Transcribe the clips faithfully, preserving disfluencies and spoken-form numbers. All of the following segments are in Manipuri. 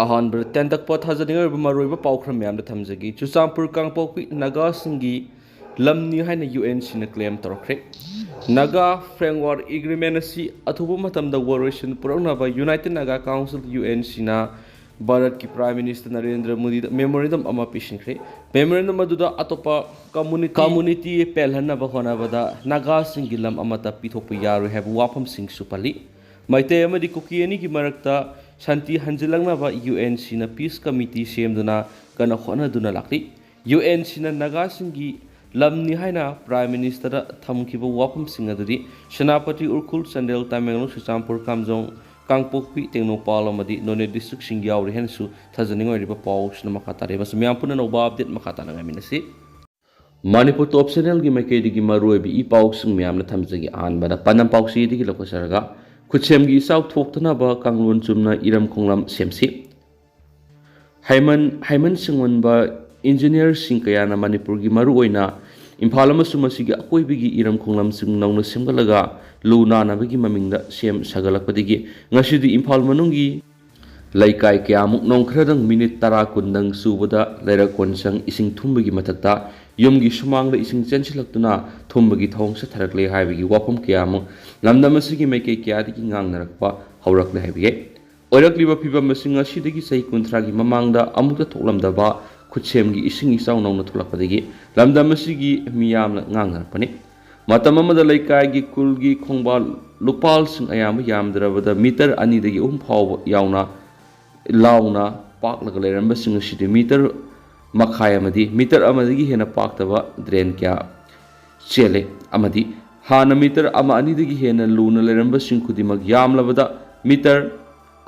ꯑꯍꯥꯟꯕꯗ ꯇꯦꯟꯇꯛꯄ ꯊꯥꯖꯅꯤꯡꯉꯥꯏ ꯑꯣꯏꯕ ꯃꯔꯨꯑꯣꯏꯕ ꯄꯥꯎ ꯈꯔ ꯃꯌꯥꯝꯗ ꯊꯝꯖꯒꯦ꯫ ꯆꯨꯔꯆꯥꯟꯄꯨꯔ ꯀꯥꯡꯄꯣꯛꯄꯤ ꯅꯥꯒꯥꯁꯤꯡꯒꯤ ꯂꯝꯅꯤ ꯍꯥꯏꯅ ꯌꯨ ꯑꯦꯟ ꯁꯤꯅ ꯀ꯭ꯂꯦꯝ ꯇꯧꯔꯛꯈ꯭ꯔꯦ꯫ ꯅꯥꯒꯥ ꯐ꯭ꯔꯦꯝꯋꯥꯔꯛ ꯑꯦꯒ꯭ꯔꯤꯃꯦꯟ ꯑꯁꯤ ꯑꯊꯨꯕ ꯃꯇꯝꯗ ꯋꯥꯔꯣꯏꯁꯤꯟ ꯄꯨꯔꯛꯅꯕ united Naga council, U N ꯁꯤꯅ ꯚꯥꯔꯠꯀꯤ ꯄ꯭ꯔꯥꯏꯝ ꯃꯤꯅꯤꯁꯇꯔ ꯅꯔꯦꯟꯗ꯭ꯔ ꯃꯣꯗꯤꯗ ꯃꯦꯃꯣꯔꯦꯟꯗꯝ ꯑꯃ ꯄꯤꯁꯤꯟꯈ꯭ꯔꯦ꯫ ꯃꯦꯃꯣꯔꯦꯟꯗꯝ ꯑꯗꯨꯗ ꯑꯇꯣꯞꯄ ꯀꯝꯃꯨꯅꯤꯇꯤ ꯀꯝꯃꯨꯅꯤꯇꯤ ꯄꯦꯜꯍꯟꯅꯕ ꯍꯣꯠꯅꯕꯗ ꯅꯥꯒꯥꯁꯤꯡꯒꯤ ꯂꯝ ꯑꯃꯠꯇ ꯄꯤꯊꯣꯛꯄ ꯌꯥꯔꯣꯏ ꯍꯥꯏꯕ ꯋꯥꯐꯝꯁꯤꯡꯁꯨ ꯄꯜꯂꯤ꯫ ꯃꯩꯇꯩ ꯑꯃꯗꯤ ꯀꯨꯀꯤ ꯑꯅꯤꯒꯤ ꯃꯔꯛꯇ ꯁꯥꯟꯇꯤ ꯍꯟꯖꯤꯜꯂꯛꯅꯕ ꯌꯨ ꯑꯦꯟ ꯁꯤꯅ ꯄꯤꯁ ꯀꯃꯤꯇꯤ ꯁꯦꯝꯗꯨꯅ ꯀꯟꯅ ꯍꯣꯠꯅꯗꯨꯅ ꯂꯥꯛꯂꯤ꯫ ꯌꯨ ꯑꯦꯟ ꯁꯤꯅ ꯅꯥꯒꯥꯁꯤꯡꯒꯤ ꯂꯝꯅꯤ ꯍꯥꯏꯅ ꯄ꯭ꯔꯥꯏꯝ ꯃꯤꯅꯤꯁꯇꯔꯗ ꯊꯝꯈꯤꯕ ꯋꯥꯐꯝꯁꯤꯡ ꯑꯗꯨꯗꯤ ꯁꯦꯅꯥꯄꯇꯤ, ꯎꯈ꯭ꯔꯨꯜ, ꯆꯥꯟꯗꯦꯜ, ꯇꯃꯦꯡꯂꯣꯡ, ꯆꯨꯔꯆꯥꯟꯄꯨꯔ, ꯀꯥꯝꯖꯣꯡ, ꯀꯥꯡꯄꯣꯛꯄꯤ, ꯇꯦꯡꯅꯧꯄꯥꯜ ꯑꯃꯗꯤ ꯅꯣꯅꯦ ꯗꯤꯁꯇ꯭ꯔꯤꯛꯁꯤꯡ ꯌꯥꯎꯔꯤ ꯍꯥꯏꯅꯁꯨ ꯊꯥꯖꯅꯤꯡꯉꯥꯏ ꯑꯣꯏꯔꯤꯕ ꯄꯥꯎꯁꯤꯅ ꯃꯈꯥ ꯇꯥꯔꯦ꯫ ꯃꯁꯤ ꯃꯌꯥꯝ ꯄꯨꯟꯅ ꯑꯅꯧꯕ ꯑꯞꯗꯦꯠ ꯃꯈꯥ ꯇꯥꯅ ꯉꯥꯏꯃꯤꯟꯅꯁꯤ꯫ ꯃꯅꯤꯄꯨꯔ ꯇꯣꯞ ꯆꯦꯅꯦꯜꯒꯤ ꯃꯥꯏꯀꯩꯗꯒꯤ ꯃꯔꯨꯑꯣꯏꯕ ꯏ ꯄꯥꯎꯁꯤꯡ ꯃꯌꯥꯝꯅ ꯊꯝꯖꯒꯦ꯫ ꯑꯍꯥꯟꯕꯗ ꯄꯥꯟꯗꯝ ꯄꯥꯎꯆꯦꯗꯒꯤ ꯂꯧꯈꯠꯆꯔꯒ, ꯈꯨꯠꯁꯦꯝꯒꯤ ꯏꯆꯥꯎ ꯊꯣꯛꯇꯅꯕ ꯀꯥꯡꯂꯣꯟ ꯆꯨꯝꯅ ꯏꯔꯝ ꯈꯣꯡꯂꯝ ꯁꯦꯝꯁꯤ꯫ ꯍꯩꯃꯟ ꯍꯩꯃꯟ ꯁꯤꯡꯃꯟꯕ ꯏꯟꯖꯤꯅꯤꯌꯔꯁꯤꯡ ꯀꯌꯥꯅ ꯃꯅꯤꯄꯨꯔꯒꯤ ꯃꯔꯨꯑꯣꯏꯅ ꯏꯝꯐꯥꯜ ꯑꯃꯁꯨꯡ ꯃꯁꯤꯒꯤ ꯑꯀꯣꯏꯕꯒꯤ ꯏꯔꯝ ꯈꯣꯡꯂꯝꯁꯤꯡ ꯅꯧꯅ ꯁꯦꯝꯒꯠꯂꯒ ꯂꯨ ꯅꯥꯟꯅꯕꯒꯤ ꯃꯃꯤꯡꯗ ꯁꯦꯝ ꯁꯥꯒꯠꯂꯛꯄꯗꯒꯤ ꯉꯁꯤꯗꯤ ꯏꯝꯐꯥꯜ ꯃꯅꯨꯡꯒꯤ ꯂꯩꯀꯥꯏ ꯀꯌꯥꯃꯨꯛ ꯅꯣꯡ ꯈꯔꯗꯪ ꯃꯤꯅꯤꯠ ꯇꯔꯥ ꯀꯨꯟꯗꯪ ꯆꯨꯕꯗ ꯂꯩꯔꯛ ꯀꯣꯟꯁꯪ ꯏꯁꯤꯡ ꯊꯨꯝꯕꯒꯤ ꯃꯊꯛꯇ ꯌꯨꯝꯒꯤ ꯁꯨꯃꯥꯡꯗ ꯏꯁꯤꯡ ꯆꯦꯟꯁꯤꯜꯂꯛꯇꯨꯅ ꯊꯨꯝꯕꯒꯤ ꯊꯧꯑꯣꯡ ꯆꯠꯊꯔꯛꯂꯦ ꯍꯥꯏꯕꯒꯤ ꯋꯥꯐꯝ ꯀꯌꯥꯃꯨꯛ ꯂꯝꯗꯝ ꯑꯁꯤꯒꯤ ꯃꯥꯏꯀꯩ ꯀꯌꯥꯗꯒꯤ ꯉꯥꯡꯅꯔꯛꯄ ꯍꯧꯔꯛꯂꯦ ꯍꯥꯏꯕ ꯌꯥꯏ꯫ ꯑꯣꯏꯔꯛꯂꯤꯕ ꯐꯤꯕꯝ ꯑꯁꯤ ꯉꯁꯤꯗꯒꯤ ꯆꯍꯤ ꯀꯨꯟꯊ꯭ꯔꯥꯒꯤ ꯃꯃꯥꯡꯗ ꯑꯃꯨꯛꯇ ꯊꯣꯛꯂꯝꯗꯕ ꯈꯨꯠꯁꯦꯝꯒꯤ ꯏꯁꯤꯡ ꯏꯆꯥꯎ ꯅꯧꯅ ꯊꯣꯛꯂꯛꯄꯗꯒꯤ ꯂꯝꯗꯝ ꯑꯁꯤꯒꯤ ꯃꯤꯌꯥꯝꯅ ꯉꯥꯡꯅꯔꯛꯄꯅꯤ꯫ ꯃꯇꯝ ꯑꯃꯗ ꯂꯩꯀꯥꯏꯒꯤ ꯈꯨꯜꯒꯤ ꯈꯣꯡꯕꯥꯜ ꯂꯨꯄꯥꯜꯁꯤꯡ ꯑꯌꯥꯝꯕ ꯌꯥꯝꯗ꯭ꯔꯕꯗ ꯃꯤꯇꯔ ꯑꯅꯤꯗꯒꯤ ꯑꯍꯨꯝ ꯐꯥꯎꯕ ꯌꯥꯎꯅ ꯂꯥꯎꯅ ꯄꯥꯛꯂꯒ ꯂꯩꯔꯝꯕꯁꯤꯡ ꯑꯁꯤꯗꯤ ꯃꯤꯇꯔ ꯃꯈꯥꯏ ꯑꯃꯗꯤ ꯃꯤꯇꯔ ꯑꯃꯗꯒꯤ ꯍꯦꯟꯅ ꯄꯥꯛꯇꯕ ꯗ꯭ꯔꯦꯟ ꯀꯌꯥ ꯆꯦꯜꯂꯦ ꯑꯃꯗꯤ ꯍꯥꯟꯅ ꯃꯤꯇꯔ ꯑꯃ ꯑꯅꯤꯗꯒꯤ ꯍꯦꯟꯅ ꯂꯨꯅ ꯂꯩꯔꯝꯕꯁꯤꯡ ꯈꯨꯗꯤꯡꯃꯛ ꯌꯥꯝꯂꯕꯗ ꯃꯤꯇꯔ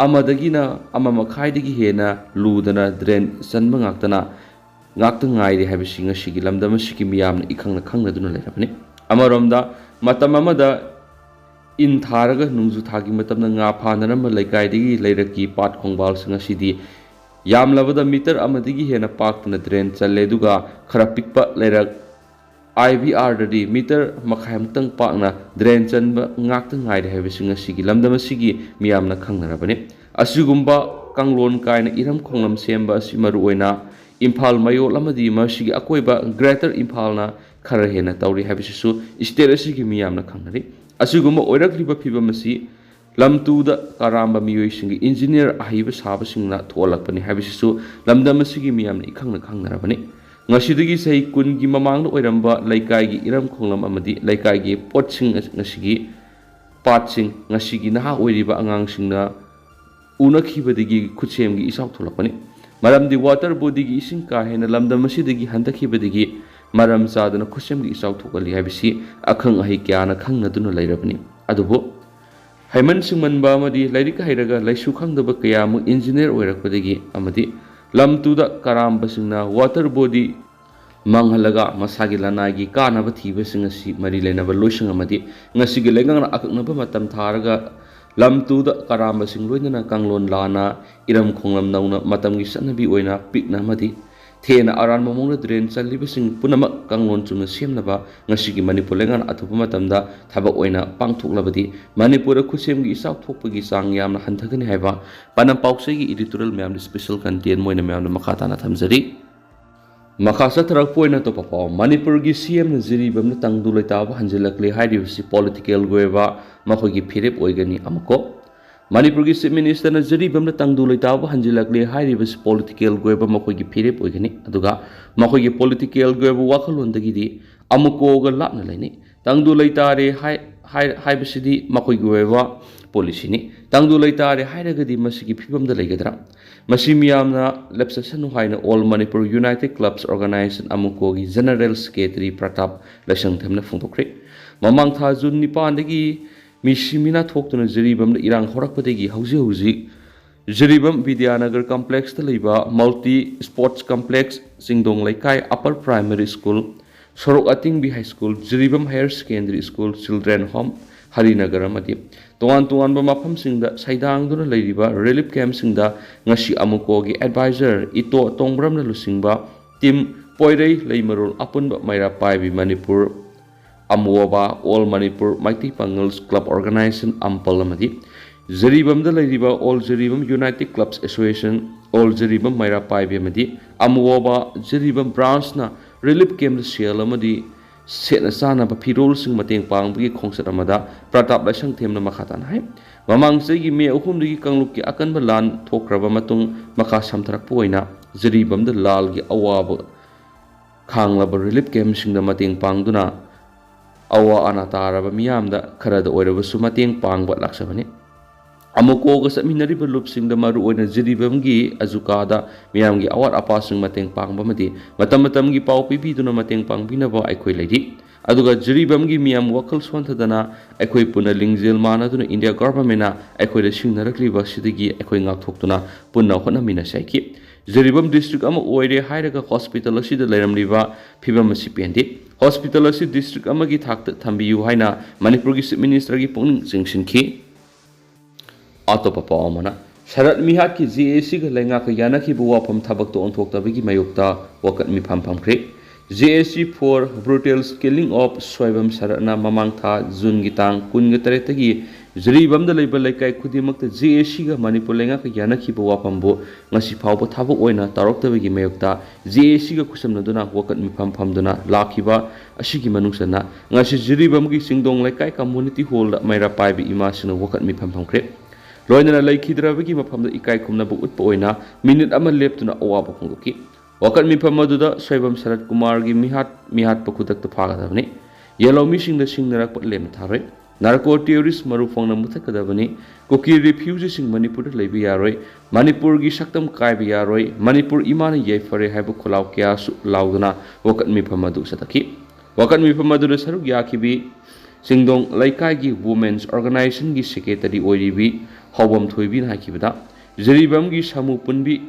ꯑꯃꯗꯒꯤꯅ ꯑꯃ ꯃꯈꯥꯏꯗꯒꯤ ꯍꯦꯟꯅ ꯂꯨꯗꯅ ꯗ꯭ꯔꯦꯟ ꯆꯟꯕ ꯉꯥꯛꯇꯅ ꯉꯥꯛꯇ ꯉꯥꯏꯔꯦ ꯍꯥꯏꯕꯁꯤ ꯉꯁꯤꯒꯤ ꯂꯝꯗꯝ ꯑꯁꯤꯒꯤ ꯃꯤꯌꯥꯝꯅ ꯏꯈꯪꯅ ꯈꯪꯅꯗꯨꯅ ꯂꯩꯔꯕꯅꯤ꯫ ꯑꯃꯔꯣꯝꯗ ꯃꯇꯝ ꯑꯃꯗ ꯏꯟ ꯊꯥꯔꯒ ꯅꯣꯡꯖꯨ ꯊꯥꯒꯤ ꯃꯇꯝꯗ ꯉꯥ ꯐꯥꯅꯔꯝꯕ ꯂꯩꯀꯥꯏꯗꯒꯤ ꯂꯩꯔꯛꯀꯤ ꯄꯥꯠ ꯈꯣꯡꯕꯥꯜꯁꯤꯡ ꯑꯁꯤꯗꯤ ꯌꯥꯝꯂꯕꯗ ꯃꯤꯇꯔ ꯑꯃꯗꯒꯤ ꯍꯦꯟꯅ ꯄꯥꯛꯇꯅ ꯗ꯭ꯔꯦꯟ ꯆꯜꯂꯦ, ꯑꯗꯨꯒ ꯈꯔ ꯄꯤꯛꯄ ꯂꯩꯔꯛ ꯑꯥꯏ ꯕꯤ ꯑꯥꯔꯗꯗꯤ ꯃꯤꯇꯔ ꯃꯈꯥꯏꯃꯨꯛꯇꯪ ꯄꯥꯛꯅ ꯗ꯭ꯔꯦꯟ ꯆꯟꯕ ꯉꯥꯛꯇ ꯉꯥꯏꯔꯦ ꯍꯥꯏꯕꯁꯤ ꯉꯁꯤꯒꯤ ꯂꯝꯗꯝ ꯑꯁꯤꯒꯤ ꯃꯤꯌꯥꯝꯅ ꯈꯪꯅꯔꯕꯅꯤ꯫ ꯑꯁꯤꯒꯨꯝꯕ ꯀꯥꯡꯂꯣꯟ ꯀꯥꯏꯅ ꯏꯔꯝ ꯈꯣꯡꯂꯝ ꯁꯦꯝꯕ ꯑꯁꯤ ꯃꯔꯨꯑꯣꯏꯅ ꯏꯝꯐꯥꯜ ꯃꯌꯣꯜ ꯑꯃꯗꯤ ꯃꯁꯤꯒꯤ ꯑꯀꯣꯏꯕ Greater ꯏꯝꯐꯥꯜꯅ ꯈꯔ ꯍꯦꯟꯅ ꯇꯧꯔꯤ ꯍꯥꯏꯕꯁꯤꯁꯨ state ꯑꯁꯤꯒꯤ ꯃꯤꯌꯥꯝꯅ ꯈꯪꯅꯔꯤ꯫ ꯑꯁꯤꯒꯨꯝꯕ ꯑꯣꯏꯔꯛꯂꯤꯕ ꯐꯤꯕꯝ ꯑꯁꯤ ꯂꯝ ꯇꯨꯗ ꯀꯔꯥꯝꯕ ꯃꯤꯑꯣꯏꯁꯤꯡꯒꯤ engineer ꯑꯍꯩꯕ ꯁꯥꯕꯁꯤꯡꯅ ꯊꯣꯛꯍꯜꯂꯛꯄꯅꯤ ꯍꯥꯏꯕꯁꯤꯁꯨ ꯂꯝꯗꯝ ꯑꯁꯤꯒꯤ ꯃꯤꯌꯥꯝꯅ ꯏꯈꯪꯅ ꯈꯪꯅꯔꯕꯅꯤ꯫ ꯉꯁꯤꯗꯒꯤ ꯆꯍꯤ ꯀꯨꯟꯒꯤ ꯃꯃꯥꯡꯗ ꯑꯣꯏꯔꯝꯕ ꯂꯩꯀꯥꯏꯒꯤ ꯏꯔꯝ ꯈꯣꯡꯂꯝ ꯑꯃꯗꯤ ꯂꯩꯀꯥꯏꯒꯤ ꯄꯣꯠꯁꯤꯡ ꯉꯁꯤꯒꯤ ꯄꯥꯠꯁꯤꯡ ꯉꯁꯤꯒꯤ ꯅꯍꯥ ꯑꯣꯏꯔꯤꯕ ꯑꯉꯥꯡꯁꯤꯡꯅ ꯎꯅꯈꯤꯕꯗꯒꯤ ꯈꯨꯠꯁꯦꯝꯒꯤ ꯏꯆꯥꯎ ꯊꯣꯛꯂꯛꯄꯅꯤ꯫ ꯃꯔꯝꯗꯤ water bodyꯒꯤ ꯏꯁꯤꯡ ꯀꯥ ꯍꯦꯟꯅ ꯂꯝꯗꯝ ꯑꯁꯤꯗꯒꯤ ꯍꯟꯊꯈꯤꯕꯗꯒꯤ ꯃꯔꯝ ꯆꯥꯗꯅ ꯈꯨꯠꯁꯦꯝꯒꯤ ꯏꯆꯥꯎ ꯊꯣꯛꯍꯜꯂꯤ ꯍꯥꯏꯕꯁꯤ ꯑꯈꯪ ꯑꯍꯩ ꯀꯌꯥꯅ ꯈꯪꯅꯗꯨꯅ ꯂꯩꯔꯕꯅꯤ꯫ ꯑꯗꯨꯕꯨ ꯍꯩꯃꯟ ꯁꯤꯡꯃꯟꯕ ꯑꯃꯗꯤ ꯂꯥꯏꯔꯤꯛ ꯍꯩꯔꯒ ꯂꯥꯏꯁꯨ ꯈꯪꯗꯕ ꯀꯌꯥ ꯑꯃ engineer ꯑꯣꯏꯔꯛꯄꯗꯒꯤ ꯑꯃꯗꯤ ꯂꯝ ꯇꯨꯗ ꯀꯔꯥꯝꯕꯁꯤꯡꯅ water body ꯃꯥꯡꯍꯜꯂꯒ ꯃꯁꯥꯒꯤ ꯂꯅꯥꯏꯒꯤ ꯀꯥꯟꯅꯕ ꯊꯤꯕꯁꯤꯡ ꯑꯁꯤ ꯃꯔꯤ ꯂꯩꯅꯕ ꯂꯣꯏꯁꯪ ꯑꯃꯗꯤ ꯉꯁꯤꯒꯤ ꯂꯩꯉꯥꯛꯅ ꯑꯀꯛꯅꯕ ꯃꯇꯝ ꯊꯥꯔꯒ ꯂꯝ ꯇꯨꯗ ꯀꯔꯥꯝꯕꯁꯤꯡ ꯂꯣꯏꯅꯅ ꯀꯥꯡꯂꯣꯟ ꯂꯥꯟꯅ ꯏꯔꯝ ꯈꯣꯡꯂꯝ ꯅꯧꯅ ꯃꯇꯝꯒꯤ ꯆꯠꯅꯕꯤ ꯑꯣꯏꯅ ꯄꯤꯛꯅ ꯑꯃꯗꯤ ꯊꯦꯅ ꯑꯔꯥꯟꯕ ꯃꯑꯣꯡꯗ drain ꯆꯜꯂꯤꯕꯁꯤꯡ ꯄꯨꯝꯅꯃꯛ ꯀꯥꯡꯂꯣꯟ ꯆꯨꯝꯅ ꯁꯦꯝꯅꯕ ꯉꯁꯤꯒꯤ ꯃꯅꯤꯄꯨꯔ ꯂꯩꯉꯥꯛꯅ ꯑꯊꯨꯕ ꯃꯇꯝꯗ ꯊꯕꯛ ꯑꯣꯏꯅ ꯄꯥꯡꯊꯣꯛꯂꯕꯗꯤ ꯃꯅꯤꯄꯨꯔꯗ ꯈꯨꯠꯁꯦꯝꯒꯤ ꯏꯆꯥꯎ ꯊꯣꯛꯄꯒꯤ ꯆꯥꯡ ꯌꯥꯝꯅ ꯍꯟꯊꯒꯅꯤ ꯍꯥꯏꯕ ꯄꯥꯟꯗꯝ ꯄꯥꯎꯆꯦꯒꯤ editorial ꯃꯌꯥꯝꯗ special content ꯑꯣꯏꯅ ꯃꯌꯥꯝꯗ ꯃꯈꯥ ꯇꯥꯅ ꯊꯝꯖꯔꯤ꯫ ꯃꯈꯥ ꯆꯠꯊꯔꯛꯄ ꯑꯣꯏꯅ ꯑꯇꯣꯞꯄ ꯄꯥꯎ, ꯃꯅꯤꯄꯨꯔꯒꯤ CMꯅ ꯖꯤꯔꯤꯕꯥꯝꯅ ꯇꯪꯗꯨ ꯂꯩꯇꯥꯕ ꯍꯟꯖꯤꯜꯂꯛꯂꯦ ꯍꯥꯏꯔꯤꯕꯁꯤ politicalꯒꯤ ꯑꯣꯏꯕ ꯃꯈꯣꯏꯒꯤ ꯐꯤꯔꯦꯞ ꯑꯣꯏꯒꯅꯤ ꯑꯃꯀꯣ꯫ ꯃꯅꯤꯄꯨꯔꯒꯤ Chief Ministerꯅ ꯖꯤꯔꯤꯕꯥꯝꯅ ꯇꯪꯗꯨ ꯂꯩꯇꯥꯕ ꯍꯟꯖꯤꯜꯂꯛꯂꯦ ꯍꯥꯏꯔꯤꯕꯁꯤ politicalꯒꯤ ꯑꯣꯏꯕ ꯃꯈꯣꯏꯒꯤ ꯐꯤꯔꯦꯞ ꯑꯣꯏꯒꯅꯤ, ꯑꯗꯨꯒ ꯃꯈꯣꯏꯒꯤ politicalꯒꯤ ꯑꯣꯏꯕ ꯋꯥꯈꯜꯂꯣꯟꯗꯒꯤꯗꯤ ꯑꯃꯀꯣꯒ ꯂꯥꯞꯅ ꯂꯩꯅꯩ꯫ ꯇꯪꯗꯨ ꯂꯩꯇꯥꯔꯦ ꯍꯥꯏ-, ꯍꯥꯏ-, ꯍꯥꯏꯕꯁꯤꯗꯤ ꯃꯈꯣꯏꯒꯤ ꯑꯣꯏꯕ policyꯅꯤ꯫ ꯇꯪꯗꯨ ꯂꯩꯇꯥꯔꯦ ꯍꯥꯏꯔꯒꯗꯤ ꯃꯁꯤꯒꯤ ꯐꯤꯕꯝꯗ ꯂꯩꯒꯗ꯭ꯔꯥ? ꯃꯁꯤ ꯃꯤꯌꯥꯝꯅ ꯂꯦꯞꯆꯁꯅꯨ ꯍꯥꯏꯅ All Manipur United Clubs Organisation, ꯑꯃꯀꯣꯒꯤ General Secretary Pratap ꯂꯥꯏꯁꯪꯊꯦꯝꯅ ꯐꯣꯡꯗꯣꯛꯈ꯭ꯔꯦ꯫ ꯃꯃꯥꯡ ꯊꯥ ꯖꯨꯟ ꯅꯤꯄꯥꯟꯗꯒꯤ ꯃꯤꯁꯤ ꯃꯤꯅꯥ ꯊꯣꯛꯇꯨꯅ ꯖꯤꯔꯤꯕꯥꯝꯗ ꯏꯔꯥꯡ ꯍꯧꯔꯛꯄꯗꯒꯤ ꯍꯧꯖꯤꯛ ꯍꯧꯖꯤꯛ ꯖꯤꯔꯤꯕꯥꯝ ꯕꯤꯗ꯭ꯌꯥꯅꯒꯔ complexꯇ ꯂꯩꯕ Multi Sports Complex, ꯆꯤꯡꯗꯣꯡ ꯂꯩꯀꯥꯏ Upper Primary School, ꯁꯣꯔꯣꯛ ꯑꯇꯤꯡꯕꯤ High School, Jiribam Higher Secondary School, Children Home, Harinagar ꯑꯃꯗꯤ ꯇꯣꯉꯥꯟ ꯇꯣꯉꯥꯟꯕ ꯃꯐꯝꯁꯤꯡꯗ ꯁꯩꯗꯥꯡꯗꯨꯅ ꯂꯩꯔꯤꯕ relief campꯁꯤꯡꯗ ꯉꯁꯤ ꯑꯃꯀꯣꯒꯤ advisor ꯏꯇꯣ ꯇꯣꯡꯕ꯭ꯔꯝꯅ ꯂꯨꯆꯤꯡꯕ team ꯄꯣꯏꯔꯩ ꯂꯩꯃꯔꯣꯜ ꯑꯄꯨꯟꯕ ꯃꯩꯔꯥ ꯄꯥꯏꯕꯤ Manipur ꯑꯃꯣꯕꯥ, All Manipur Meitei Pangal Club Organisation, ꯑꯝꯄꯜ ꯑꯃꯗꯤ ꯖꯤꯔꯤꯕꯥꯝꯗ ꯂꯩꯔꯤꯕ All Jiribam United Clubs Association, All Jiribam ꯃꯩꯔꯥ ꯄꯥꯏꯕꯤ ꯑꯃꯗꯤ ꯑꯃꯨꯋꯥꯕ ꯖꯤꯔꯤꯕꯥꯝ branchꯅ relief campꯇ ꯁꯦꯜ ꯑꯃꯗꯤ ꯁꯦꯠꯅ ꯆꯥꯅꯕ ꯐꯤꯔꯣꯜꯁꯤꯡ ꯃꯇꯦꯡ ꯄꯥꯡꯕꯒꯤ ꯈꯣꯡꯆꯠ ꯑꯃꯗ ꯄ꯭ꯔꯇꯥꯞ ꯂꯥꯏꯁꯪꯊꯦꯝꯅ ꯃꯈꯥ ꯇꯥꯅ ꯍꯥꯏ꯫ ꯃꯃꯥꯡ ꯆꯍꯤꯒꯤ ꯃꯦ ꯑꯍꯨꯝꯗꯒꯤ ꯀꯥꯡꯂꯨꯞꯀꯤ ꯑꯀꯟꯕ ꯂꯥꯟ ꯊꯣꯛꯈ꯭ꯔꯕ ꯃꯇꯨꯡ ꯃꯈꯥ ꯁꯝꯊꯔꯛꯄ ꯑꯣꯏꯅ ꯖꯤꯔꯤꯕꯥꯝꯗ ꯂꯥꯜꯒꯤ ꯑꯋꯥꯕ ꯈꯥꯡꯂꯕ relief campꯁꯤꯡꯗ ꯃꯇꯦꯡ ꯄꯥꯡꯗꯨꯅ ꯑꯋꯥ ꯑꯅꯥ ꯇꯥꯔꯕ ꯃꯤꯌꯥꯝꯗ ꯈꯔꯗ ꯑꯣꯏꯔꯕꯁꯨ ꯃꯇꯦꯡ ꯄꯥꯡꯕ ꯂꯥꯛꯆꯕꯅꯤ꯫ ꯑꯃꯨꯀꯣꯒ ꯆꯠꯃꯤꯟꯅꯔꯤꯕ ꯂꯨꯞꯁꯤꯡꯗ, ꯃꯔꯨꯑꯣꯏꯅ ꯖꯤꯔꯤꯕꯥꯝꯒꯤ ꯑꯖꯨꯀꯥꯗ ꯃꯤꯌꯥꯝꯒꯤ ꯑꯋꯥꯠ ꯑꯄꯥꯁꯤꯡ ꯃꯇꯦꯡ ꯄꯥꯡꯕ ꯑꯃꯗꯤ ꯃꯇꯝ ꯃꯇꯝꯒꯤ ꯄꯥꯎ ꯄꯤꯕꯤꯗꯨꯅ ꯃꯇꯦꯡ ꯄꯥꯡꯕꯤꯅꯕ ꯑꯩꯈꯣꯏ ꯂꯩꯔꯤ꯫ ꯑꯗꯨꯒ ꯖꯤꯔꯤꯕꯥꯝꯒꯤ ꯃꯤꯌꯥꯝ ꯋꯥꯈꯜ ꯁꯣꯟꯊꯗꯅ ꯑꯩꯈꯣꯏ ꯄꯨꯟꯅ ꯂꯤꯡꯖꯦꯜ ꯃꯥꯟꯅꯗꯨꯅ ꯏꯟꯗꯤꯌꯥ ꯒꯚꯔꯟꯃꯦꯟꯅ ꯑꯩꯈꯣꯏꯗ ꯁꯤꯡꯅꯔꯛꯂꯤꯕ ꯑꯁꯤꯗꯒꯤ ꯑꯩꯈꯣꯏ ꯉꯥꯛꯊꯣꯛꯇꯨꯅ ꯄꯨꯟꯅ ꯍꯣꯠꯅꯃꯤꯟꯅꯁꯤ ꯍꯥꯏꯈꯤ꯫ ꯖꯤꯔꯤꯕꯥꯝ district ꯑꯃ ꯑꯣꯏꯔꯦ ꯍꯥꯏꯔꯒ hospital ꯑꯁꯤꯗ ꯂꯩꯔꯝꯂꯤꯕ ꯐꯤꯕꯝ ꯑꯁꯤ ꯄꯦꯟꯗꯦ꯫ Hospital ꯑꯁꯤ district ꯑꯃꯒꯤ ꯊꯥꯛꯇ ꯊꯝꯕꯤꯌꯨ ꯍꯥꯏꯅ ꯃꯅꯤꯄꯨꯔꯒꯤ Chief Ministerꯒꯤ ꯄꯨꯛꯅꯤꯡ ꯆꯤꯡꯁꯤꯟꯈꯤ꯫ ꯑꯇꯣꯞꯄ ꯄꯥꯎ ꯑꯃꯅ, ꯁꯔꯠ ꯃꯤꯍꯥꯠꯀꯤ ꯖꯦ ꯑꯦ ꯁꯤꯒ ꯂꯩꯉꯥꯛꯀ ꯌꯥꯅꯈꯤꯕ ꯋꯥꯐꯝ ꯊꯕꯛꯇ ꯑꯣꯟꯊꯣꯛꯇꯕꯒꯤ ꯃꯥꯌꯣꯛꯇ ꯋꯥꯀꯠ ꯃꯤꯐꯝ ꯐꯝꯈ꯭ꯔꯦ꯫ J A C for brutal killing of ꯁ꯭ꯋꯥꯏꯕꯝ ꯁꯔꯠꯅ ꯃꯃꯥꯡ ꯊꯥ ꯖꯨꯟꯒꯤ ꯇꯥꯡ ꯀꯨꯟꯒ ꯇꯔꯦꯠꯇꯒꯤ ꯖꯤꯔꯤꯕꯥꯝꯗ ꯂꯩꯕ ꯂꯩꯀꯥꯏ ꯈꯨꯗꯤꯡꯃꯛꯇ ꯖꯦ ꯑꯦ ꯁꯤꯒ ꯃꯅꯤꯄꯨꯔ ꯂꯩꯉꯥꯛꯀ ꯌꯥꯅꯈꯤꯕ ꯋꯥꯐꯝꯕꯨ ꯉꯁꯤ ꯐꯥꯎꯕ ꯊꯕꯛ ꯑꯣꯏꯅ ꯇꯧꯔꯛꯇꯕꯒꯤ ꯃꯥꯌꯣꯛꯇ ꯖꯦ ꯑꯦ ꯁꯤꯒ ꯈꯨꯠꯁꯝꯅꯗꯨꯅ ꯋꯥꯀꯠ ꯃꯤꯐꯝ ꯐꯝꯗꯨꯅ ꯂꯥꯛꯈꯤꯕ ꯑꯁꯤꯒꯤ ꯃꯅꯨꯡ ꯆꯟꯅ ꯉꯁꯤ ꯖꯤꯔꯤꯕꯥꯝꯒꯤ ꯆꯤꯡꯗꯣꯡ ꯂꯩꯀꯥꯏ community hallꯗ ꯃꯩꯔꯥ ꯄꯥꯏꯕꯤ ꯏꯃꯥꯁꯤꯡꯅ ꯋꯥꯀꯠ ꯃꯤꯐꯝ ꯐꯝꯈ꯭ꯔꯦ꯫ ꯂꯣꯏꯅꯅ ꯂꯩꯈꯤꯗ꯭ꯔꯕꯒꯤ ꯃꯐꯝꯗ ꯏꯀꯥꯏ ꯈꯨꯝꯅꯕ ꯎꯠꯄ ꯑꯣꯏꯅ minute ꯑꯃ ꯂꯦꯞꯇꯨꯅ ꯑꯋꯥꯕ ꯐꯣꯡꯗꯣꯛꯈꯤ꯫ ꯋꯥꯀꯠ ꯃꯤꯐꯝ ꯑꯗꯨꯗ ꯁꯣꯏꯕꯝ ꯁꯔꯠ ꯀꯨꯃꯥꯔꯒꯤ ꯃꯤꯍꯥꯠ, ꯃꯤꯍꯥꯠꯄ ꯈꯨꯗꯛꯇ ꯐꯥꯒꯗꯕꯅꯤ꯫ ꯌꯦꯜꯍꯧꯃꯤꯁꯤꯡꯗ ꯁꯤꯡꯅꯔꯛꯄ ꯂꯦꯝꯅ ꯊꯥꯔꯣꯏ꯫ Narco terrorist ꯃꯔꯨ ꯐꯣꯡꯅ ꯃꯨꯊꯠꯀꯗꯕꯅꯤ꯫ ꯀꯨꯀꯤ refugeeꯁꯤꯡ ꯃꯅꯤꯄꯨꯔꯗ ꯂꯩꯕ ꯌꯥꯔꯣꯏ꯫ ꯃꯅꯤꯄꯨꯔꯒꯤ ꯁꯛꯇꯝ ꯀꯥꯏꯕ ꯌꯥꯔꯣꯏ꯫ ꯃꯅꯤꯄꯨꯔ ꯏꯃꯥꯅ ꯌꯥꯏꯐꯔꯦ ꯍꯥꯏꯕ ꯈꯣꯜꯂꯥꯎ ꯀꯌꯥꯁꯨ ꯂꯥꯎꯗꯨꯅ ꯋꯥꯀꯠ ꯃꯤꯐꯝ ꯑꯗꯨ ꯆꯠꯊꯈꯤ꯫ ꯋꯥꯀꯠ ꯃꯤꯐꯝ ꯑꯗꯨꯗ ꯁꯔꯨꯛ ꯌꯥꯈꯤꯕꯤ ꯆꯤꯡꯗꯣꯡ ꯂꯩꯀꯥꯏꯒꯤ Women's Organisationꯒꯤ secretary ꯑꯣꯏꯔꯤꯕꯤ ꯍꯥꯎꯕꯝ ꯊꯣꯏꯕꯤꯅ ꯍꯥꯏꯈꯤꯕꯗ, ꯖꯤꯔꯤꯕꯥꯝꯒꯤ ꯁꯥꯃꯨ ꯄꯨꯟꯕꯤ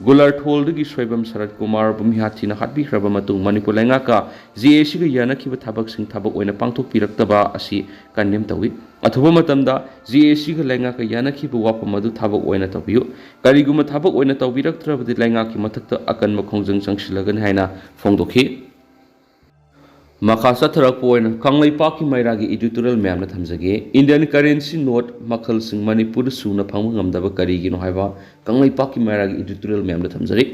ꯒꯨꯂꯥꯔꯊꯣꯜꯗꯒꯤ ꯁꯣꯏꯕꯝ ꯁꯔꯠ ꯀꯨꯃꯥꯔꯕꯨ ꯃꯤꯍꯥꯠ ꯊꯤꯅ ꯍꯥꯠꯄꯤꯈ꯭ꯔꯕ ꯃꯇꯨꯡ ꯃꯅꯤꯄꯨꯔ ꯂꯩꯉꯥꯛꯀ ꯖꯦ ꯑꯦ ꯁꯤꯒ ꯌꯥꯅꯈꯤꯕ ꯊꯕꯛꯁꯤꯡ ꯊꯕꯛ ꯑꯣꯏꯅ ꯄꯥꯡꯊꯣꯛꯄꯤꯔꯛꯇꯕ ꯑꯁꯤ condemn ꯇꯧꯏ꯫ ꯑꯊꯨꯕ ꯃꯇꯝꯗ ꯖꯦ ꯑꯦ ꯁꯤꯒ ꯂꯩꯉꯥꯛꯀ ꯌꯥꯅꯈꯤꯕ ꯋꯥꯐꯝ ꯑꯗꯨ ꯊꯕꯛ ꯑꯣꯏꯅ ꯇꯧꯕꯤꯌꯨ꯫ ꯀꯔꯤꯒꯨꯝꯕ ꯊꯕꯛ ꯑꯣꯏꯅ ꯇꯧꯕꯤꯔꯛꯇ꯭ꯔꯕꯗꯤ ꯂꯩꯉꯥꯛꯀꯤ ꯃꯊꯛꯇ ꯑꯀꯟꯕ ꯈꯣꯡꯖꯪ ꯆꯪꯁꯤꯜꯂꯒꯅꯤ ꯍꯥꯏꯅ ꯐꯣꯡꯗꯣꯛꯈꯤ꯫ ꯃꯈꯥ ꯆꯠꯊꯔꯛꯄ ꯑꯣꯏꯅ ꯀꯪꯂꯩꯄꯥꯛꯀꯤ ꯃꯩꯔꯥꯒꯤ editorial ꯃꯌꯥꯝꯅ ꯊꯝꯖꯒꯦ꯫ Indian currency note ꯃꯈꯜꯁꯤꯡ ꯃꯅꯤꯄꯨꯔꯗ ꯁꯨꯅ ꯐꯪꯕ ꯉꯝꯗꯕ ꯀꯔꯤꯒꯤꯅꯣ ꯍꯥꯏꯕ ꯀꯪꯂꯩꯄꯥꯛꯀꯤ ꯃꯩꯔꯥꯒꯤ editorial ꯃꯌꯥꯝꯗ ꯊꯝꯖꯔꯤ꯫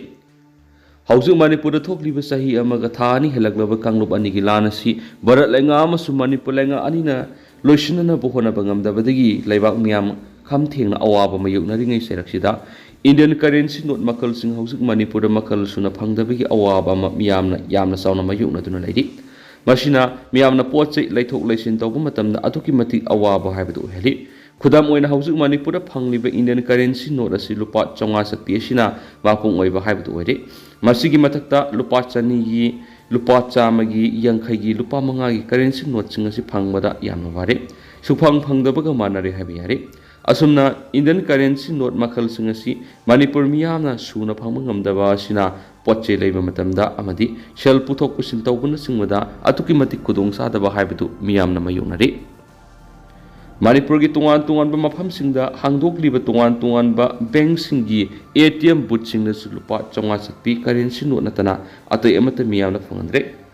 ꯍꯧꯖꯤꯛ ꯃꯅꯤꯄꯨꯔꯗ ꯊꯣꯛꯂꯤꯕ ꯆꯍꯤ ꯑꯃꯒ ꯊꯥ ꯑꯅꯤ ꯍꯦꯜꯂꯛꯂꯕ ꯀꯥꯡꯂꯨꯞ ꯑꯅꯤꯒꯤ ꯂꯥꯟ ꯑꯁꯤ ꯚꯥꯔꯠ ꯂꯩꯉꯥꯛ ꯑꯃꯁꯨꯡ ꯃꯅꯤꯄꯨꯔ ꯂꯩꯉꯥꯛ ꯑꯅꯤꯅ ꯂꯣꯏꯁꯤꯟꯅꯅꯕ ꯍꯣꯠꯅꯕ ꯉꯝꯗꯕꯗꯒꯤ ꯂꯩꯕꯥꯛ ꯃꯤꯌꯥꯝ ꯈꯝ ꯊꯦꯡꯅ ꯑꯋꯥꯕ ꯃꯥꯌꯣꯛꯅꯔꯤꯉꯩ ꯆꯩꯔꯛꯁꯤꯗ Indian currency note ꯃꯈꯜꯁꯤꯡ ꯍꯧꯖꯤꯛ ꯃꯅꯤꯄꯨꯔꯗ ꯃꯈꯜ ꯁꯨꯅ ꯐꯪꯗꯕꯒꯤ ꯑꯋꯥꯕ ꯑꯃ ꯃꯤꯌꯥꯝꯅ ꯌꯥꯝꯅ ꯆꯥꯎꯅ ꯃꯥꯌꯣꯛꯅꯗꯨꯅ ꯂꯩꯔꯤ꯫ ꯃꯁꯤꯅ ꯃꯤꯌꯥꯝꯅ ꯄꯣꯠ ꯆꯩ ꯂꯩꯊꯣꯛ ꯂꯩꯁꯤꯟ ꯇꯧꯕ ꯃꯇꯝꯗ ꯑꯗꯨꯛꯀꯤ ꯃꯇꯤꯛ ꯑꯋꯥꯕ ꯍꯥꯏꯕꯗꯨ ꯑꯣꯏꯍꯜꯂꯤ꯫ ꯈꯨꯗꯝ ꯑꯣꯏꯅ, ꯍꯧꯖꯤꯛ ꯃꯅꯤꯄꯨꯔꯗ ꯐꯪꯂꯤꯕ Indian currency note ꯑꯁꯤ ꯂꯨꯄꯥ ꯆꯥꯝꯃꯉꯥ ꯆꯠꯄꯤ ꯑꯁꯤꯅ ꯃꯄꯨꯡ ꯑꯣꯏꯕ ꯍꯥꯏꯕꯗꯨ ꯑꯣꯏꯔꯦ꯫ ꯃꯁꯤꯒꯤ ꯃꯊꯛꯇ ꯂꯨꯄꯥ ꯆꯅꯤꯒꯤ, ꯂꯨꯄꯥ ꯆꯥꯝꯃꯒꯤ, ꯌꯥꯡꯈꯩꯒꯤ, ꯂꯨꯄꯥ ꯃꯉꯥꯒꯤ currency noteꯁꯤꯡ ꯑꯁꯤ ꯐꯪꯕꯗ ꯌꯥꯝꯅ ꯋꯥꯔꯦ꯫ ꯁꯨꯐꯪ ꯐꯪꯗꯕꯒ ꯃꯥꯟꯅꯔꯦ ꯍꯥꯏꯕ ꯌꯥꯔꯦ꯫ ꯑꯁꯨꯝꯅ Indian currency note ꯃꯈꯜꯁꯤꯡ ꯑꯁꯤ ꯃꯅꯤꯄꯨꯔ ꯃꯤꯌꯥꯝꯅ ꯁꯨꯅ ꯐꯪꯕ ꯉꯝꯗꯕ ꯑꯁꯤꯅ ꯄꯣꯠ ꯆꯩ ꯂꯩꯕ ꯃꯇꯝꯗ ꯑꯃꯗꯤ ꯁꯦꯜ ꯄꯨꯊꯣꯛ ꯄꯨꯁꯤꯟ ꯇꯧꯕꯅꯆꯤꯡꯕꯗ ꯑꯗꯨꯛꯀꯤ ꯃꯇꯤꯛ ꯈꯨꯗꯣꯡ ꯆꯥꯗꯕ ꯍꯥꯏꯕꯗꯨ ꯃꯤꯌꯥꯝꯅ ꯃꯥꯌꯣꯛꯅꯔꯤ꯫ ꯃꯅꯤꯄꯨꯔꯒꯤ ꯇꯣꯉꯥꯟ ꯇꯣꯉꯥꯟꯕ ꯃꯐꯝꯁꯤꯡꯗ ꯍꯥꯡꯗꯣꯛꯂꯤꯕ ꯇꯣꯉꯥꯟ ꯇꯣꯉꯥꯟꯕ bankꯁꯤꯡꯒꯤ ATM boothꯁꯤꯡꯗꯁꯨ ꯂꯨꯄꯥ ꯆꯥꯝꯃꯉꯥ ꯆꯠꯄꯤ currency note ꯅꯠꯇꯅ ꯑꯇꯩ ꯑꯃꯠꯇ ꯃꯤꯌꯥꯝꯅ ꯐꯪꯍꯟꯗ꯭ꯔꯦ꯫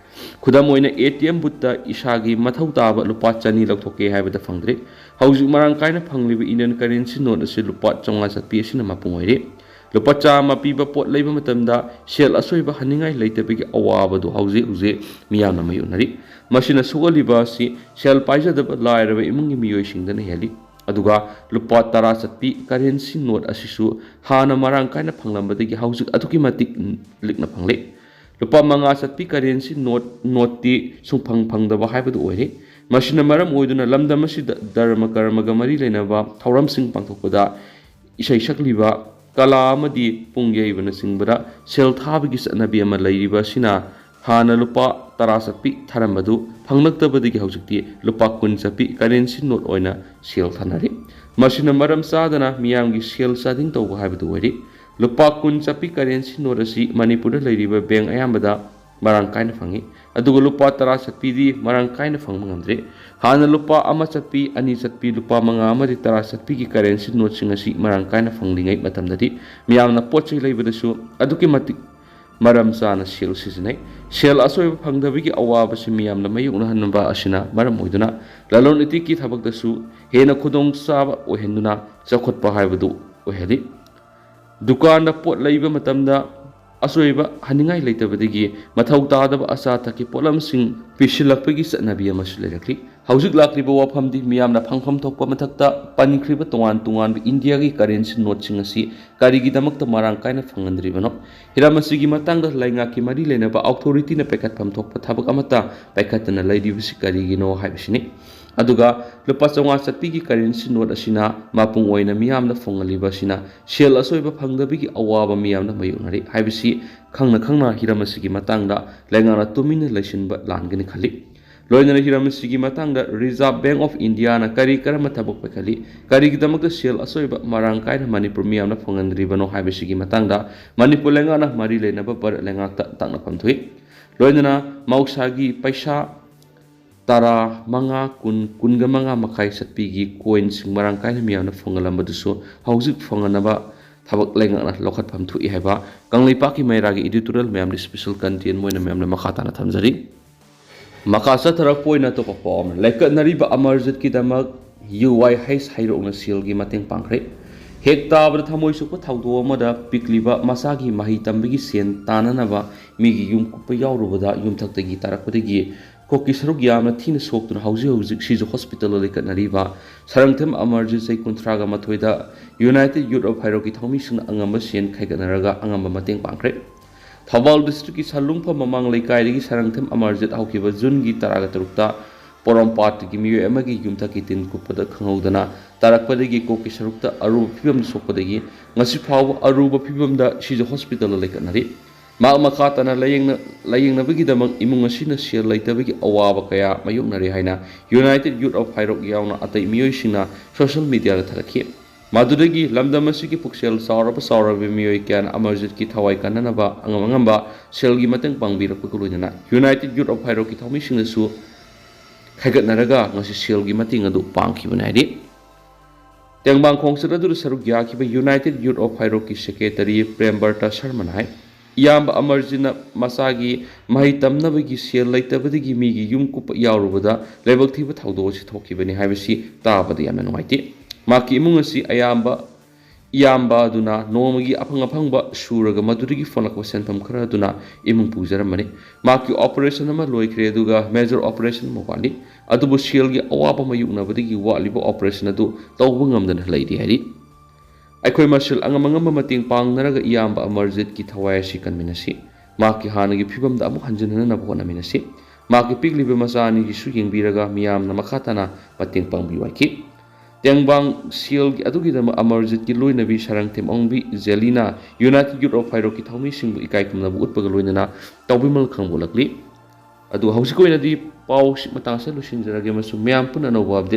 ꯈꯨꯗꯝ ꯑꯣꯏꯅ, ATM boothꯇ ꯏꯁꯥꯒꯤ ꯃꯊꯧ ꯇꯥꯕ ꯂꯨꯄꯥ ꯆꯅꯤ ꯂꯧꯊꯣꯛꯀꯦ ꯍꯥꯏꯕꯗ ꯐꯪꯗ꯭ꯔꯦ꯫ ꯍꯧꯖꯤꯛ ꯃꯔꯥꯡ ꯀꯥꯏꯅ ꯐꯪꯂꯤꯕ Indian currency note ꯑꯁꯤ ꯂꯨꯄꯥ ꯆꯥꯝꯃꯉꯥ ꯆꯠꯄꯤ ꯑꯁꯤꯅ ꯃꯄꯨꯡ ꯑꯣꯏꯔꯦ꯫ ꯂꯨꯄꯥ ꯆꯥꯝꯃ ꯄꯤꯕ ꯄꯣꯠ ꯂꯩꯕ ꯃꯇꯝꯗ ꯁꯦꯜ ꯑꯁꯣꯏꯕ ꯍꯟꯅꯤꯡꯉꯥꯏ ꯂꯩꯇꯕꯒꯤ ꯑꯋꯥꯕꯗꯨ ꯍꯧꯖꯤꯛ ꯍꯧꯖꯤꯛ ꯃꯤꯌꯥꯝꯅ ꯃꯥꯌꯣꯛꯅꯔꯤ꯫ ꯃꯁꯤꯅ ꯁꯣꯛꯍꯜꯂꯤꯕ ꯑꯁꯤ ꯁꯦꯜ ꯄꯥꯏꯖꯗꯕ ꯂꯥꯏꯔꯕ ꯏꯃꯨꯡꯒꯤ ꯃꯤꯑꯣꯏꯁꯤꯡꯗꯅ ꯍꯦꯜꯂꯤ꯫ ꯑꯗꯨꯒ ꯂꯨꯄꯥ ꯇꯔꯥ ꯆꯠꯄꯤ currency note ꯑꯁꯤꯁꯨ ꯍꯥꯟꯅ ꯃꯔꯥꯡ ꯀꯥꯏꯅ ꯐꯪꯂꯝꯕꯗꯒꯤ ꯍꯧꯖꯤꯛ ꯑꯗꯨꯛꯀꯤ ꯃꯇꯤꯛ ꯂꯤꯛꯅ ꯐꯪꯂꯦ꯫ ꯂꯨꯄꯥ ꯃꯉꯥ ꯆꯠꯄꯤ currency note, noteꯇꯤ ꯁꯨꯡꯐꯪ ꯐꯪꯗꯕ ꯍꯥꯏꯕꯗꯨ ꯑꯣꯏꯔꯦ꯫ ꯃꯁꯤꯅ ꯃꯔꯝ ꯑꯣꯏꯗꯨꯅ ꯂꯝꯗꯝ ꯑꯁꯤꯗ ꯙꯔꯃ ꯀꯔꯃꯒ ꯃꯔꯤ ꯂꯩꯅꯕ ꯊꯧꯔꯝꯁꯤꯡ ꯄꯥꯡꯊꯣꯛꯄꯗ ꯏꯁꯩ ꯁꯛꯂꯤꯕ, ꯀꯂꯥ ꯑꯃꯗꯤ ꯄꯨꯡ ꯌꯩꯕꯅꯆꯤꯡꯕꯗ ꯁꯦꯜ ꯊꯥꯕꯒꯤ ꯆꯠꯅꯕꯤ ꯑꯃ ꯂꯩꯔꯤꯕ ꯑꯁꯤꯅ ꯍꯥꯟꯅ ꯂꯨꯄꯥ ꯇꯔꯥ ꯆꯠꯄꯤ ꯊꯥꯔꯝꯕꯗꯨ ꯐꯪꯂꯛꯇꯕꯗꯒꯤ ꯍꯧꯖꯤꯛꯇꯤ ꯂꯨꯄꯥ ꯀꯨꯟ ꯆꯠꯄꯤ currency note ꯑꯣꯏꯅ ꯁꯦꯜ ꯊꯥꯅꯔꯤ꯫ ꯃꯁꯤꯅ ꯃꯔꯝ ꯆꯥꯗꯅ ꯃꯤꯌꯥꯝꯒꯤ ꯁꯦꯜ ꯆꯥꯗꯤꯡ ꯇꯧꯕ ꯍꯥꯏꯕꯗꯨ ꯑꯣꯏꯔꯤ꯫ ꯂꯨꯄꯥ ꯀꯨꯟ ꯆꯠꯄꯤ currency note ꯑꯁꯤ ꯃꯅꯤꯄꯨꯔꯗ ꯂꯩꯔꯤꯕ bank ꯑꯌꯥꯝꯕꯗ ꯃꯔꯥꯡ ꯀꯥꯏꯅ ꯐꯪꯏ꯫ ꯑꯗꯨꯒ ꯂꯨꯄꯥ ꯇꯔꯥ ꯆꯠꯄꯤꯗꯤ ꯃꯔꯥꯡ ꯀꯥꯏꯅ ꯐꯪꯕ ꯉꯝꯗ꯭ꯔꯦ꯫ ꯍꯥꯟꯅ ꯂꯨꯄꯥ ꯑꯃ ꯆꯠꯄꯤ, ꯑꯅꯤ ꯆꯠꯄꯤ, ꯂꯨꯄꯥ ꯃꯉꯥ ꯑꯃꯗꯤ ꯇꯔꯥ ꯆꯠꯄꯤꯒꯤ currency noteꯁꯤꯡ ꯑꯁꯤ ꯃꯔꯥꯡ ꯀꯥꯏꯅ ꯐꯪꯂꯤꯉꯩ ꯃꯇꯝꯗꯗꯤ ꯃꯤꯌꯥꯝꯅ ꯄꯣꯠ ꯆꯩ ꯂꯩꯕꯗꯁꯨ ꯑꯗꯨꯛꯀꯤ ꯃꯇꯤꯛ ꯃꯔꯝ ꯆꯥꯅ ꯁꯦꯜ ꯁꯤꯖꯤꯟꯅꯩ꯫ ꯁꯦꯜ ꯑꯆꯣꯏꯕ ꯐꯪꯗꯕꯒꯤ ꯑꯋꯥꯕꯁꯤ ꯃꯤꯌꯥꯝꯅ ꯃꯥꯌꯣꯛꯅꯍꯟꯕ ꯑꯁꯤꯅ ꯃꯔꯝ ꯑꯣꯏꯗꯨꯅ ꯂꯂꯣꯟ ꯏꯇꯤꯛꯀꯤ ꯊꯕꯛꯇꯁꯨ ꯍꯦꯟꯅ ꯈꯨꯗꯣꯡꯆꯥꯕ ꯑꯣꯏꯍꯟꯗꯨꯅ ꯆꯥꯎꯈꯠꯄ ꯍꯥꯏꯕꯗꯨ ꯑꯣꯏꯍꯜꯂꯤ꯫ ꯗꯨꯀꯥꯟꯗ ꯄꯣꯠ ꯂꯩꯕ ꯃꯇꯝꯗ ꯑꯆꯣꯏꯕ ꯍꯟꯅꯤꯡꯉꯥꯏ ꯂꯩꯇꯕꯗꯒꯤ ꯃꯊꯧ ꯇꯥꯗꯕ ꯑꯆꯥ ꯑꯊꯛꯀꯤ ꯄꯣꯠꯂꯝꯁꯤꯡ ꯄꯤꯁꯤꯜꯂꯛꯄꯒꯤ ꯆꯠꯅꯕꯤ ꯑꯃꯁꯨ ꯂꯩꯔꯛꯂꯤ꯫ ꯍꯧꯖꯤꯛ ꯂꯥꯛꯂꯤꯕ ꯋꯥꯐꯝꯗꯤ ꯃꯤꯌꯥꯝꯅ ꯐꯪꯐꯝ ꯊꯣꯛꯄ ꯃꯊꯛꯇ ꯄꯟꯈ꯭ꯔꯤꯕ ꯇꯣꯉꯥꯟ ꯇꯣꯉꯥꯟꯕ ꯏꯟꯗꯤꯌꯥꯒꯤ ꯀꯔꯦꯟꯁꯤ ꯅꯣꯠꯁꯤꯡ ꯑꯁꯤ ꯀꯔꯤꯒꯤꯗꯃꯛꯇ ꯃꯔꯥꯡ ꯀꯥꯏꯅ ꯐꯪꯍꯟꯗ꯭ꯔꯤꯕꯅꯣ? ꯍꯤꯔꯝ ꯑꯁꯤꯒꯤ ꯃꯇꯥꯡꯗ ꯂꯩꯉꯥꯛꯀꯤ ꯃꯔꯤ ꯂꯩꯅꯕ ꯑꯣꯊꯣꯔꯤꯇꯤꯅ ꯄꯥꯏꯈꯠꯐꯝ ꯊꯣꯛꯄ ꯊꯕꯛ ꯑꯃꯠꯇ ꯄꯥꯏꯈꯠꯇꯅ ꯂꯩꯔꯤꯕꯁꯤ ꯀꯔꯤꯒꯤꯅꯣ ꯍꯥꯏꯕꯁꯤꯅꯤ꯫ ꯑꯗꯨꯒ ꯂꯨꯄꯥ ꯆꯥꯝꯃꯉꯥ ꯆꯠꯄꯤꯒꯤ ꯀꯔꯦꯟꯁꯤ ꯅꯣꯠ ꯑꯁꯤꯅ ꯃꯄꯨꯡ ꯑꯣꯏꯅ ꯃꯤꯌꯥꯝꯗ ꯐꯪꯍꯜꯂꯤꯕ ꯑꯁꯤꯅ ꯁꯦꯜ ꯑꯆꯣꯏꯕ ꯐꯪꯗꯕꯒꯤ ꯑꯋꯥꯕ ꯃꯤꯌꯥꯝꯅ ꯃꯥꯌꯣꯛꯅꯔꯤ ꯍꯥꯏꯕꯁꯤ ꯈꯪꯅ ꯈꯪꯅ ꯍꯤꯔꯝ ꯑꯁꯤꯒꯤ ꯃꯇꯥꯡꯗ ꯂꯩꯉꯥꯛꯅ ꯇꯨꯃꯤꯟꯅ ꯂꯩꯁꯤꯟꯕ ꯂꯥꯟꯒꯅꯤ ꯈꯜꯂꯤ꯫ ꯂꯣꯏꯅꯅ ꯍꯤꯔꯝ ꯑꯁꯤꯒꯤ ꯃꯇꯥꯡꯗ Reserve Bank of Indiaꯅ ꯀꯔꯤ ꯀꯔꯝꯕ ꯊꯕꯛ ꯄꯥꯏꯈꯠꯂꯤ, ꯀꯔꯤꯒꯤꯗꯃꯛꯇ ꯁꯦꯜ ꯑꯆꯣꯏꯕ ꯃꯔꯥꯡ ꯀꯥꯏꯅ ꯃꯅꯤꯄꯨꯔ ꯃꯤꯌꯥꯝꯅ ꯐꯪꯍꯟꯗ꯭ꯔꯤꯕꯅꯣ ꯍꯥꯏꯕꯁꯤꯒꯤ ꯃꯇꯥꯡꯗ ꯃꯅꯤꯄꯨꯔ ꯂꯩꯉꯥꯛꯅ ꯃꯔꯤ ꯂꯩꯅꯕ ꯚꯥꯔꯠ ꯂꯩꯉꯥꯛꯇ ꯇꯥꯛꯅꯐꯝ ꯊꯣꯛꯏ꯫ ꯂꯣꯏꯅꯅ ꯃꯍꯧꯁꯥꯒꯤ ꯄꯩꯁꯥ ꯇꯔꯥ, ꯃꯉꯥ, ꯀꯨꯟ, ꯀꯨꯟꯒ ꯃꯉꯥ ꯃꯈꯥꯏ ꯆꯠꯄꯤꯒꯤ ꯀꯣꯏꯟꯁꯤꯡ ꯃꯔꯥꯡ ꯀꯥꯏꯅ ꯃꯤꯌꯥꯝꯅ ꯐꯪꯍꯜꯂꯝꯕꯗꯨꯁꯨ ꯍꯧꯖꯤꯛ ꯐꯪꯍꯟꯅꯕ ꯊꯕꯛ ꯂꯩꯉꯥꯛꯅ ꯂꯧꯈꯠꯐꯝ ꯊꯣꯛꯏ ꯍꯥꯏꯕ ꯀꯪꯂꯩꯄꯥꯛꯀꯤ ꯃꯩꯔꯥꯒꯤ editorial ꯃꯌꯥꯝꯗꯤ special content ꯑꯣꯏꯅ ꯃꯌꯥꯝꯅ ꯃꯈꯥ ꯇꯥꯅ ꯊꯝꯖꯔꯤ꯫ ꯃꯈꯥ ꯆꯠꯊꯔꯛꯄ ꯑꯣꯏꯅ ꯑꯇꯣꯞꯄ ꯄꯥꯎ ꯑꯃ, ꯂꯩꯀꯠꯅꯔꯤꯕ ꯑꯃꯔꯖꯤꯠꯀꯤꯗꯃꯛ UYH ꯍꯩꯔꯣꯛꯅ ꯁꯦꯜꯒꯤ ꯃꯇꯦꯡ ꯄꯥꯡꯈ꯭ꯔꯦ꯫ ꯍꯦꯛ ꯇꯥꯕꯗ ꯊꯃꯣꯏ ꯁꯣꯛꯄ ꯊꯧꯗꯣꯛ ꯑꯃꯗ ꯄꯤꯛꯂꯤꯕ ꯃꯆꯥꯒꯤ ꯃꯍꯩ ꯇꯝꯕꯒꯤ ꯁꯦꯟ ꯇꯥꯅꯅꯕ ꯃꯤꯒꯤ ꯌꯨꯝ ꯀꯨꯞꯄ ꯌꯥꯎꯔꯨꯕꯗ ꯌꯨꯝꯊꯛꯇꯒꯤ ꯇꯥꯔꯛꯄꯗꯒꯤ ꯀꯣꯛꯀꯤ ꯁꯔꯨꯛ ꯌꯥꯝꯅ ꯊꯤꯅ ꯁꯣꯛꯇꯨꯅ ꯍꯧꯖꯤꯛ ꯍꯧꯖꯤꯛ ꯁꯤꯖ ꯍꯣꯁꯄꯤꯇꯥꯜꯗ ꯂꯩꯈꯠꯅꯔꯤꯕ ꯁꯔꯪꯊꯦꯝ ꯑꯃꯔꯖꯤꯠ, ꯆꯍꯤ ꯀꯨꯟꯊ꯭ꯔꯥꯒ ꯃꯥꯊꯣꯏꯗ United Youth of ꯍꯩꯔꯣꯛꯀꯤ ꯊꯧꯃꯤꯁꯤꯡꯅ ꯑꯉꯝꯕ ꯁꯦꯟ ꯈꯥꯏꯒꯠꯅꯔꯒ ꯑꯉꯝꯕ ꯃꯇꯦꯡ ꯄꯥꯡꯈ꯭ꯔꯦ꯫ ꯊꯧꯕꯥꯜ districtꯀꯤ ꯁꯂꯨꯡꯐꯝ ꯃꯃꯥꯡ ꯂꯩꯀꯥꯏꯗꯒꯤ ꯁꯔꯪꯊꯦꯝ ꯑꯃꯔꯖꯤꯠ ꯍꯧꯈꯤꯕ Juneꯒꯤ ꯇꯔꯥꯒ ꯇꯔꯨꯛꯇ ꯄꯣꯔꯣꯝꯄꯥꯠꯀꯤ ꯃꯤꯑꯣꯏ ꯑꯃꯒꯤ ꯌꯨꯝꯊꯛꯀꯤ ꯇꯤꯟ ꯀꯨꯞꯄꯗ ꯈꯪꯍꯧꯗꯅ ꯇꯥꯔꯛꯄꯗꯒꯤ ꯀꯣꯛꯀꯤ ꯁꯔꯨꯛꯇ ꯑꯔꯨꯕ ꯐꯤꯕꯝꯗ ꯁꯣꯛꯄꯗꯒꯤ ꯉꯁꯤ ꯐꯥꯎꯕ ꯑꯔꯨꯕ ꯐꯤꯕꯝꯗ ꯁꯤꯖ ꯍꯣꯁꯄꯤꯇꯥꯜꯗ ꯂꯩꯈꯠꯅꯔꯤ꯫ ꯃꯍꯥꯛ ꯃꯈꯥ ꯇꯥꯅ ꯂꯥꯌꯦꯡꯅ-, ꯂꯥꯌꯦꯡꯅꯕꯒꯤꯗꯃꯛ ꯏꯃꯨꯡ ꯑꯁꯤꯅ ꯁꯦꯜ ꯂꯩꯇꯕꯒꯤ ꯑꯋꯥꯕ ꯀꯌꯥ ꯃꯥꯌꯣꯛꯅꯔꯦ ꯍꯥꯏꯅ United Youth of ꯍꯩꯔꯣꯛ ꯌꯥꯎꯅ ꯑꯇꯩ ꯃꯤꯑꯣꯏꯁꯤꯡꯅ social mediaꯗ ꯊꯥꯒꯠꯈꯤ꯫ ꯃꯗꯨꯗꯒꯤ ꯂꯝꯗꯝ ꯑꯁꯤꯒꯤ ꯄꯨꯛꯆꯦꯜ ꯆꯥꯎꯔꯕ ꯆꯥꯎꯔꯕ ꯃꯤꯑꯣꯏ ꯀꯌꯥꯅ ꯑꯃꯔꯖꯤꯠꯀꯤ ꯊꯋꯥꯏ ꯀꯟꯅꯅꯕ ꯑꯉꯝ ꯑꯉꯝꯕ ꯁꯦꯜꯒꯤ ꯃꯇꯦꯡ ꯄꯥꯡꯕꯤꯔꯛꯄꯒ ꯂꯣꯏꯅꯅ United Youth of ꯍꯩꯔꯣꯛꯀꯤ ꯊꯧꯃꯤꯁꯤꯡꯅꯁꯨ ꯈꯥꯏꯒꯠꯅꯔꯒ ꯉꯁꯤ ꯁꯦꯜꯒꯤ ꯃꯇꯦꯡ ꯑꯗꯨ ꯄꯥꯡꯈꯤꯕꯅꯤ ꯍꯥꯏꯔꯤ꯫ ꯇꯦꯡꯕꯥꯡ ꯈꯣꯡꯆꯠ ꯑꯗꯨꯗ ꯁꯔꯨꯛ ꯌꯥꯈꯤꯕ United Youth of ꯍꯩꯔꯣꯛꯀꯤ secretary ꯄ꯭ꯔꯦꯝꯕꯔꯇ ꯁꯔꯃꯅ ꯍꯥꯏ, ꯏꯌꯥꯝꯕ ꯑꯃꯔꯖꯤꯠꯅ ꯃꯆꯥꯒꯤ ꯃꯍꯩ ꯇꯝꯅꯕꯒꯤ ꯁꯦꯜ ꯂꯩꯇꯕꯗꯒꯤ ꯃꯤꯒꯤ ꯌꯨꯝ ꯀꯨꯞꯄ ꯌꯥꯎꯔꯨꯕꯗ ꯂꯥꯏꯕꯛ ꯊꯤꯕ ꯊꯧꯗꯣꯛ ꯑꯁꯤ ꯊꯣꯛꯈꯤꯕꯅꯤ ꯍꯥꯏꯕꯁꯤ ꯇꯥꯕꯗ ꯌꯥꯝꯅ ꯅꯨꯡꯉꯥꯏꯇꯦ꯫ ꯃꯍꯥꯛꯀꯤ ꯏꯃꯨꯡ ꯑꯁꯤ ꯑꯌꯥꯝꯕ ꯏꯌꯥꯝꯕ ꯑꯗꯨꯅ ꯅꯣꯡꯃꯒꯤ ꯑꯐꯪ ꯑꯐꯪꯕ ꯁꯨꯔꯒ ꯃꯗꯨꯗꯒꯤ ꯐꯪꯂꯛꯄ ꯁꯦꯟꯐꯝ ꯈꯔ ꯑꯗꯨꯅ ꯏꯃꯨꯡ ꯄꯨꯖꯔꯝꯕꯅꯤ꯫ ꯃꯍꯥꯛꯀꯤ operation ꯑꯃ ꯂꯣꯏꯈ꯭ꯔꯦ, ꯑꯗꯨꯒ major operation ꯑꯃ ꯋꯥꯠꯂꯤ꯫ ꯑꯗꯨꯕꯨ ꯁꯦꯜꯒꯤ ꯑꯋꯥꯕ ꯃꯥꯌꯣꯛꯅꯕꯗꯒꯤ ꯋꯥꯠꯂꯤꯕ operation ꯑꯗꯨ ꯇꯧꯕ ꯉꯝꯗꯅ ꯂꯩꯔꯤ ꯍꯥꯏꯔꯤ꯫ ꯑꯩꯈꯣꯏ ꯃꯁꯦꯜ ꯑꯉꯝ ꯑꯉꯝꯕ ꯃꯇꯦꯡ ꯄꯥꯡꯅꯔꯒ ꯏꯌꯥꯝꯕ ꯑꯃꯔꯖꯤꯠꯀꯤ ꯊꯋꯥꯏ ꯑꯁꯤ ꯀꯟꯃꯤꯟꯅꯁꯤ꯫ ꯃꯍꯥꯛꯀꯤ ꯍꯥꯟꯅꯒꯤ ꯐꯤꯕꯝꯗ ꯑꯃꯨꯛ ꯍꯟꯖꯤꯟꯅꯅꯕ ꯍꯣꯠꯅꯃꯤꯟꯅꯁꯤ꯫ ꯃꯍꯥꯛꯀꯤ ꯄꯤꯛꯂꯤꯕ ꯃꯆꯥ ꯑꯅꯤꯒꯤꯁꯨ ꯌꯦꯡꯕꯤꯔꯒ ꯃꯤꯌꯥꯝꯅ ꯃꯈꯥ ꯇꯥꯅ ꯃꯇꯦꯡ ꯄꯥꯡꯕꯤꯌꯨ ꯍꯥꯏꯈꯤ꯫ ꯇꯦꯡꯕꯥꯡ ꯁꯦꯜꯒꯤ ꯑꯗꯨꯒꯤꯗꯃꯛ ꯑꯃꯔꯖꯤꯠꯀꯤ ꯂꯣꯏꯅꯕꯤ ꯁꯔꯪꯊꯦꯝ ꯑꯣꯡꯕꯤ ꯖꯦꯂꯤꯅ United Youth of ꯐꯩꯔꯣꯛꯀꯤ ꯊꯧꯃꯤꯁꯤꯡꯕꯨ ꯏꯀꯥꯏ ꯈꯨꯝꯅꯕ ꯎꯠꯄꯒ ꯂꯣꯏꯅꯅ ꯇꯧꯕꯤꯃꯜ ꯈꯪꯕꯣꯂꯛꯂꯤ꯫ ꯑꯗꯨ ꯍꯧꯖꯤꯛꯀꯤ ꯑꯣꯏꯅꯗꯤ ꯄꯥꯎꯁꯤ ꯃꯇꯥꯡ ꯑꯁꯤꯗ ꯂꯣꯏꯁꯤꯟꯖꯔꯒꯦ ꯑꯃꯁꯨꯡ ꯃꯌꯥꯝ ꯄꯨꯟꯅ ꯑꯅꯧꯕ update